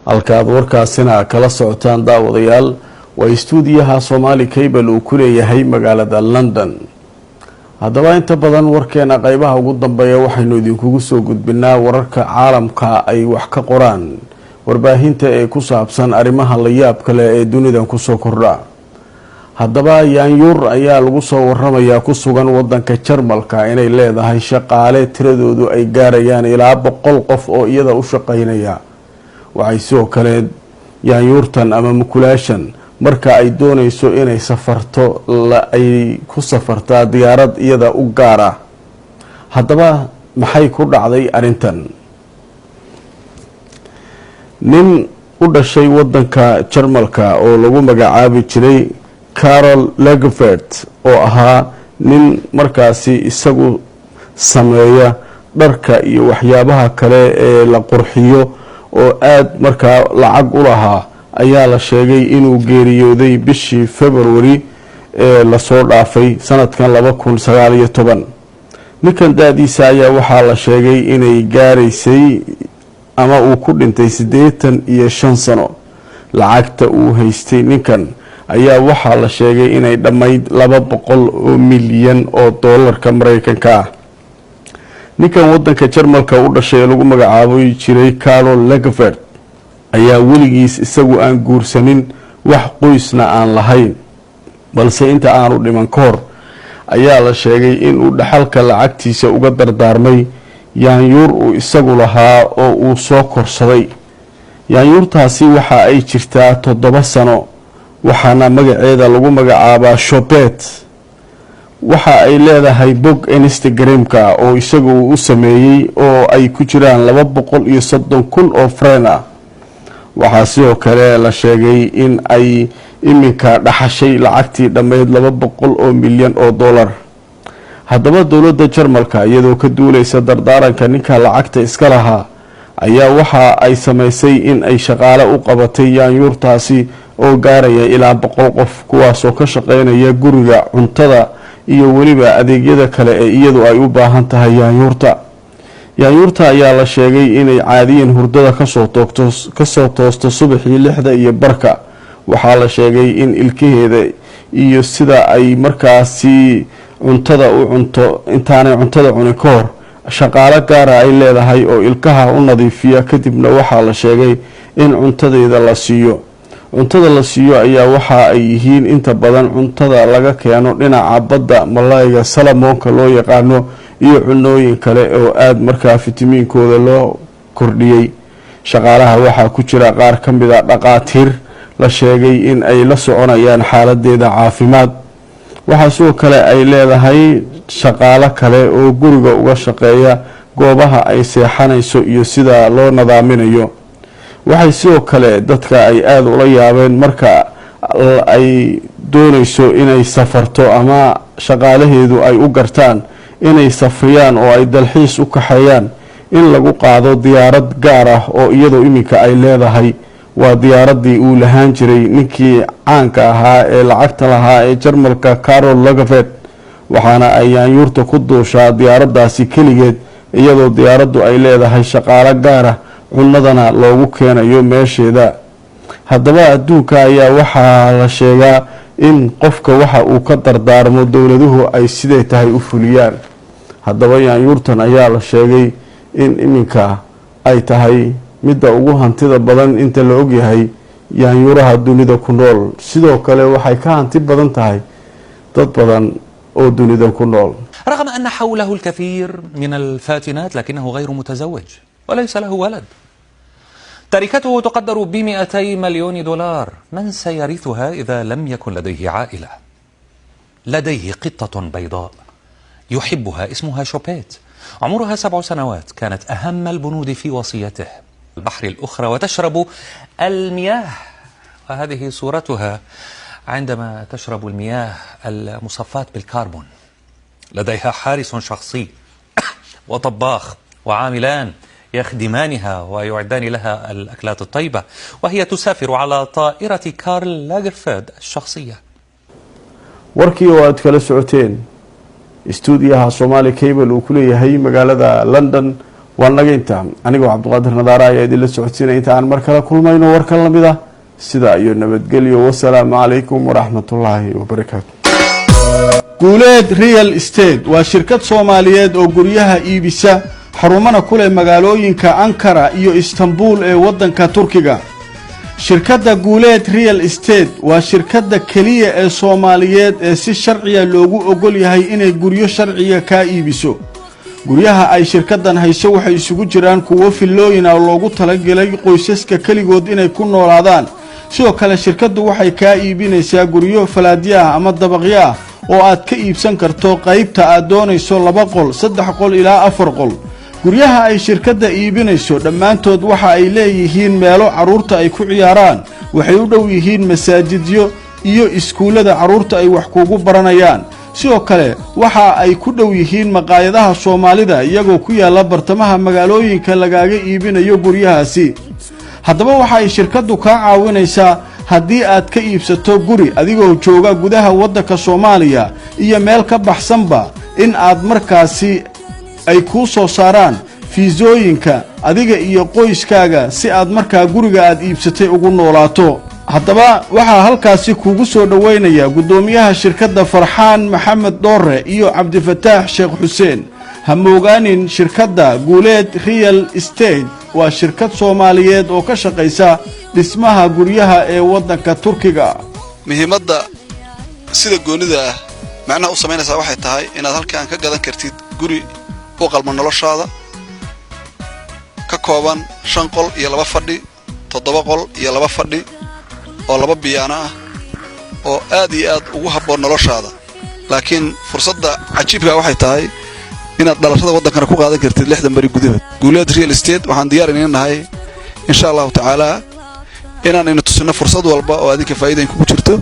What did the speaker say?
Halka aad warkaasina kala socotaan, daawadayaal, waa istuudiyaha Somali Cable uu ku leeyahay magaalada London. Haddaba inta badan warkeena qeybaha ugu dambeeya waxaynu idinkugu soo gudbinaa wararka caalamka ay wax ka qoraan warbaahinta ee ku saabsan arrimaha la yaab kale ee dunidan kusoo kordha. Haddaba yaanyuur ayaa lagu soo waramayaa ku sugan wadanka Jarmalka inay leedahay shaqaale tiradoodu ay gaarayaan ilaa 100 qof oo iyada u shaqeynaya. Waxay sidoo kale yaanyuurtan ama mukulaashan marka ay doonayso inay safarto ay ku safartaa diyaarad iyada u gaar ah. Haddaba maxay ku dhacday arrintan? Nin u dhashay wadanka Jarmalka oo lagu magacaabi jiray Karl Lagerfeld, oo ahaa nin markaasi isagu sameeya dharka iyo waxyaabaha kale ee la qurxiyo oo aada markaa lacag u lahaa, ayaa la sheegay inuu geeriyooday bishii February ee lasoo dhaafay sanadkan 2019. Ninkan da-diisa ayaa waxaa la sheegay inay gaaraysay ama uu ku dhintay 85 sano. Lacagta uu haystay ninkan ayaa waxaa la sheegay inay dhammayd 200 oo milyan oo doolarka Mareykanka ah. Ninkan wadanka Jarmalka u dhashay ee lagu magacaabo jiray Karl Lagerfeld ayaa weligiis isagu aan guursanin, wax qoysna aan lahayn, balse inta aanu dhiman ka hor ayaa la sheegay inuu dhaxalka lacagtiisa uga dardaarmay yaanyuur uu isagu lahaa oo uu soo korsaday. Yaanyuurtaasi waxa ay jirtaa 7 sano, waxaana magaceeda lagu magacaabaa Choupette. Waxa ay leedahay bog Instagram-ka oo isagu uu u sameeyey oo ay ku jiraan 230,000 oo friend ah. Waxaa sidoo kale la sheegay in ay iminka dhaxashay lacagtii dhammayd 200 oo milyan oo dollar. Haddaba dowladda Jarmalka, iyadoo ka duuleysa dardaaranka ninka lacagta iska lahaa, ayaa waxa ay sameysay in ay shaqaale u qabatay yaanyuurtaasi oo gaaraya ilaa 100 qof, kuwaasoo ka shaqeynaya guriga, cuntada iyo weliba adeegyada kale ee iyadu ay u baahan tahay yaanyuurta. Yaanyuurta ayaa la sheegay inay caadiyan hurdada kasoo toogto kasoo toosto subaxii 6:30. Waxaa la sheegay in ilkaheeda iyo sida ay markaasi cuntada u cunto, intaanay cuntada cunin ka hor, shaqaalo gaara ay leedahay oo ilkaha u nadiifiya. Kadibna waxaa la sheegay in cuntadeeda la siiyo. Cuntada la siiyo ayaa waxa ay yihiin inta badan cuntada laga keeno dhinaca badda, malayga salmonka loo yaqaano iyo cunooyin kale oo aada markaa fitamiinkooda loo kordhiyey. Shaqaalaha waxaa ku jira qaar ka mid a dhaqaatiir la sheegay in ay la soconayaan xaaladeeda caafimaad. Waxaa sidoo kale ay leedahay shaqaalo kale oo guriga uga shaqeeya, goobaha ay seexanayso iyo sida loo nadaaminayo. Waxay sidoo kale dadka ay aada ula yaabeen marka ay doonayso inay safarto ama shaqaalaheedu ay u gartaan inay safriyaan oo ay dalxiis u kaxeeyaan, in lagu qaado diyaarad gaar ah oo iyadoo iminka ay leedahay. Waa diyaaradii uu lahaan jiray ninkii caanka ahaa ee lacagta lahaa ee Jarmalka, Karl Lagerfeld, waxaana ay yaanyuurta ku duushaa diyaaraddaasi keligeed, iyadoo diyaaraddu ay leedahay shaqaalo gaar ah, cunadana loogu keenayo meesheeda. Haddaba adduunka ayaa waxaa la sheegaa in qofka waxa uu ka dardaarmo dowladuhu ay siday tahay u fuliyaan. Haddaba yaanyuurtan ayaa la sheegay in iminka ay tahay midda ugu hantida badan inta la ogyahay yaanyuuraha dunida ku nool. Sidoo kale waxay ka hanti badan tahay dad badan oo dunida ku nool. رغم أن حوله الكثير من الفاتنات، لكنه غير متزوج وليس له ولد. تركته تقدر ب200 مليون دولار. من سيرثها إذا لم يكن لديه عائلة؟ لديه قطة بيضاء يحبها اسمها شوبيت، عمرها 7 سنوات، كانت أهم البنود في وصيته. البحر الأخرى وتشرب المياه، وهذه صورتها عندما تشرب المياه المصفاة بالكربون. لديها حارس شخصي وطباخ وعاملان يخدمانها ويعدان لها الأكلات الطيبة، وهي تسافر على طائرة كارل لاجرفيلد الشخصية. Warkii oo aada kala socoteen istuudiyaha Somaali Cable uu ku leeyahay magaalada London. Waa naga intaa. Anigoo Cabdiqaadir Nadaara ayaa idinla socodsiinaya. Inta aan mar kale kulmayno warkan lamid ah, sidaa iyo nabadgelyo. Wasalaamu calaykum waraxmatullaahi wabarakaatu. Guuleed Real Estate waa shirkad Soomaaliyeed oo guryaha iibisa, xarumana ku leh magaalooyinka Ankara iyo Istanbul ee waddanka Turkiga. Shirkadda Guuleed Real Estate waa shirkadda keliya ee Soomaaliyeed ee si sharciya loogu ogol yahay inay guryo sharciya kaa iibiso. Guryaha ay shirkaddan hayso waxay isugu jiraan kuwo fillooyin ah loogu talagelay qoysaska keligood inay ku noolaadaan. Sidoo kale, shirkaddu waxay kaa iibinaysaa guryo falaadyo ah ama dabaqyo ah oo aad ka iibsan karto qaybta aad doonayso, laba qol, saddex qol ilaa afar qol. Guryaha ay shirkadda iibinayso dhammaantood waxa ay leeyihiin meelo carruurta ay ku ciyaaraan, waxay u dhow yihiin masaajidyo iyo iskuullada carruurta ay wax kuugu baranayaan. Sidoo kale, waxa ay ku dhow yihiin maqaayadaha Soomaalida, iyagoo ku yaalla bartamaha magaalooyinka lagaaga iibinayo guryahaasi. Haddaba, waxa ay shirkaddu kaa caawinaysaa haddii aad ka iibsato guri adigoo jooga gudaha waddanka Soomaaliya iyo meel ka baxsanba in aad markaasi ay kuu soo saaraan fiisooyinka adiga iyo qoyskaaga, si aad markaa guriga aad iibsatay ugu noolaato. Haddaba, waxaa halkaasi kuugu soo dhoweynaya guddoomiyaha shirkadda, Farxaan Maxamed Dhoore, iyo Cabdifataax Sheekh Xuseen. Ha moogaanin, shirkadda Guuleed Real Estate waa shirkad Soomaaliyeed oo ka shaqaysa dhismaha guryaha ee waddanka Turkiga. Muhiimadda sida goonida ah macnaha u samaynaysaa waxay tahay inaad halkan ka gadan kartid guri u qalmo noloshaada, ka kooban shan qol iyo laba fadhi, toddoba qol iyo laba fadhi, oo laba biyaano ah, oo aad iyo aad ugu habboon noloshaada. Laakiin fursadda cajiibkaa waxay tahay inaad dhalashada waddankana ku qaadan kartid 60 beri gudahood. Guuleed Real Estate waxaan diyaar iniin nahay, insha Allahu tacaalaa, inaan ina tusinno fursad walba oo adinka faa'iida kugu jirto.